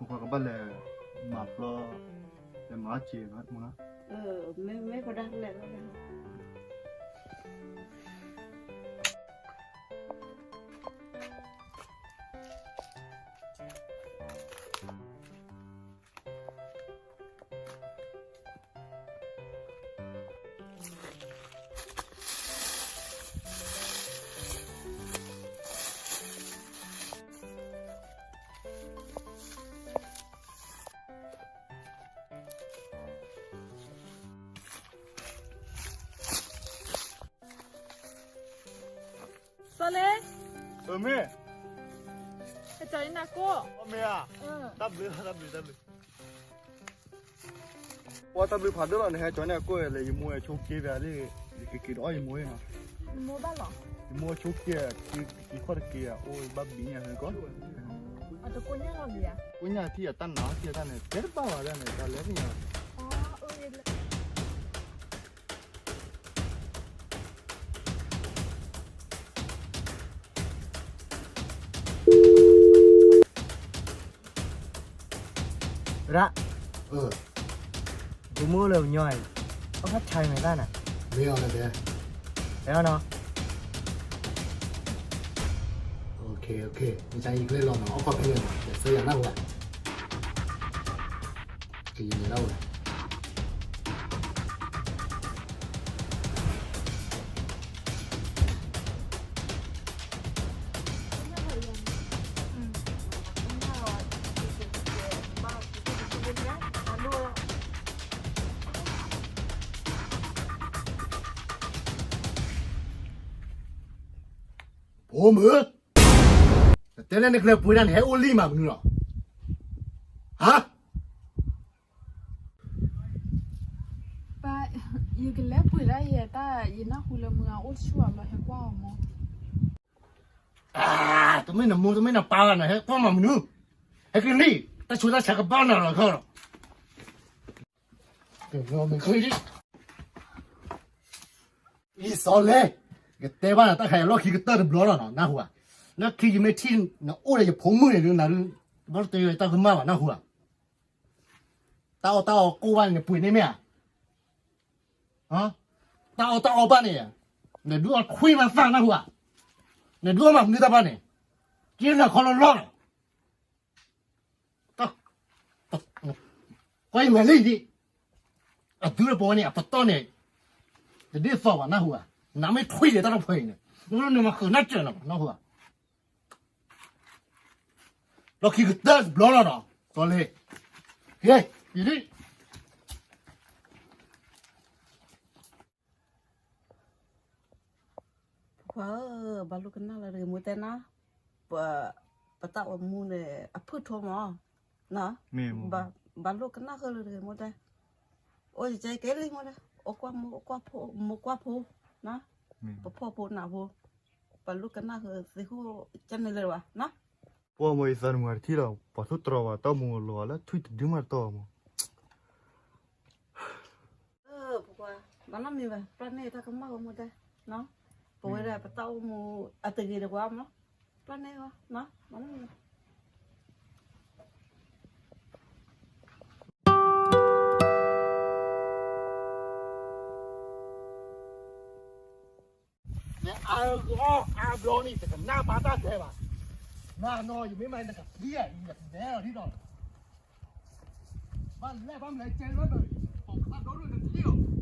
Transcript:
ပကဘၣ်လဲၤမၤပျီ, လဲၤမၤစ့မးမနီၤ, မ့ၢ်မ့ၢ်ပဒၣ်လဲၤလီၤ. စီၤလ့, မ့ၢ်, ဟဲကၠီၤနၤကိၣ်, မ့ၢ်ဧါ, တၢ်ဘျုး တၢ်ဘျုး တၢ်ဘျုး, ပှၤတၢ်ဘျုးဖးဒိၣ်လီၤ နဟဲကၠီၤနၤကိၣ်လဲၣ်, ယမိၢ်ဆိက့ၤဖဲလၢ, ယကက့ၤဒီးအီၣ်ယမိၢ်နီၤ, ယမိၢ်ဘၣ်လီၤ, ယမိၢ်ဆိက့ၤ, က့ၤခီၣ်တက့ၤဧါ, အိၣ်ဘၣ်ဘံညါဟဲကီၢ်, အတကိၣ်ညၣ်လီၤဘံဧါ, ကိၣ်ညၣ်ထံၣ်အတၢ်နးထံၣ်အတၢ်န့ၣ် တဲတဘၣ်ဘၣ်ဒၣ်န့ၣ် တၢ်လဲၤသ့ၣ်ညါ ရၣ်, ပမိၢ်လၢပညီအံၤ, အဖးဆါမဲာ်တၢ်နၤ, မ့ၢ်အီၤလၢတဲ, မ့ၢ်အီၤနီၤ, မ့ၢ်ဆါယံၤကျဲလီၤနီၤ အီၣ်ခီၣ်ဖဲလဲၣ်နီၤ ယဆၢယၤနၢ်ဟူဧါ, ကယံၤန့ၣ်လၢဝဲ ဖိမုၣ်, နတဲလၢနကလဲၤပှ့ၤဒၣ်န့ၣ် ဟဲအိၣ်လံမးမနုၤလီၤ, ဟါ ပၢ်, ယကလဲၤပှ့ၤဒၣ်ယဲတၢ် ယနၢ်ဟူလၢမုၢ်ဂၤအိၣ်ဆူၣ်အဘျီ ဟဲကွၢ်အီၤမး, တမ့ၢ်နမိၢ်တမ့ၢ်နပၢ်ဘၣ်နၤ ဟဲကွၢ်မးမနုၤ, ဟဲက့ၤလံ, တၢ်ဆူးတၢ်ဆါကဘၣ်နၤလီၤခီလီၤ, အံၤစီၤလဲၣ်, ကတဲဘၣ်နၤတၢ်ခါအံၤ လီၢ်ခံကတၢၢ်တဘျီလီၤနီၤ နၢ်ဟူဧါ, လၢခံယမ့ၢ်ထံၣ်နအိၣ်ဒီးယဖိမုၣ်န့ၣ်ဒုးနၤဒုး, ဘၣ်တတဲယတၢ်ကမၣ်ဘၣ်နၢ်ဟူဧါ, တၢ်အီၣ်တၢ်အီကိၢ်ဘၣ်န့ၣ် နပှ့ၤန့ၢ်မ့ၢ်ဧါ, တၢ်အီၣ်တၢ်အီဘၣ်န့ၣ်, နဒုးအီၣ်ခွံမၤသၣ်နၢ်ဟူဧါ, နဒုးအီၣ်မၤမနုၤတၢ်ဘၣ်န့ၣ်, က့လၢခီလီၤလီၤလီၤ ကွၢ်ယမဲာ်လံဒံး, အဒုလၢပဝဲန့ၣ် အပတီၢ်န့ၣ်, တဒ်သိးဘၣ်နၢ်ဟူဧါ, နမ့ၢ်ထွံၣ်ဒံးတၢ်တဖှဲအံၤန့ၣ်, နမၤဃုာ်နၢ်စၢၤလီၤနၢ်ဟူဧါ, လီၢ်ခံကတၢၢ်တဘျီလီၤဒီး စီၤလ့, ဟ့ၣ်, ယဒံး ပှၤဧၢ, ဘၣ်လိာ်ကနၣ်လၢတဂ့ၤမိၢ်တဲနီၤ, ပ, ပတၢ်အိၣ်မူန့ၣ် အဖုၣ်ထီမး, ဘၣ်လိာ်ကနၣ်ဃၢလၢတဂ့ၤမိၢ်တဲ, အိၣ်ကဲကဲလံမိၢ်တဲ, အိၣ်ကွၢ်မိၢ်ကွၢ်ဖိ, မိၢ်ကွၢ်ဖိ, ပဖှီၣ်ဖိနၢ်ဖိ, ဘၣ်လိာ်ကနၣ်ဃၢသ့ၣ်ဃိကန့ၣ်လၢၤဘၣ်နီၤ, ပှၤမိၢ်ယသးနမုၢ်တထံၣ်လီၤ, ပှၤထိၣ်တြီၤဘၣ်တၢ်အိၣ်မူအလီၤလၢထွံၣ်တဒုမးတတီၢ်မး ပကွၢ်, ဘၣ်နီတမံၤဘၣ်, ပျၢ်န့ၢ်တၢ်ကမၣ်ဂီၢ်မိၢ်တဲ, ပဝဲဒၣ်ပတၢ်အိၣ်မူအတဂ့ၤတဝါမး, ပျၢ်န့ၢ်ဂီၢ်, ဘၣ်နီတမံၤဘၣ် နအါဂီၢ်အါဘျီန့ၣ် တကနၣ်ဘၣ်တၢ်တဲဘၣ်. နနီၤ ယမ့ၢ်မၤနကသံဧါ ယကနဲလီၤဒ်သိးလီၤ. ဘၣ်လဲၣ်ဘၣ်မလဲၣ်ကဲလၢဘၣ်, ပိာ်ခါဒီဒိၣ်နထံၣ်လီၤ.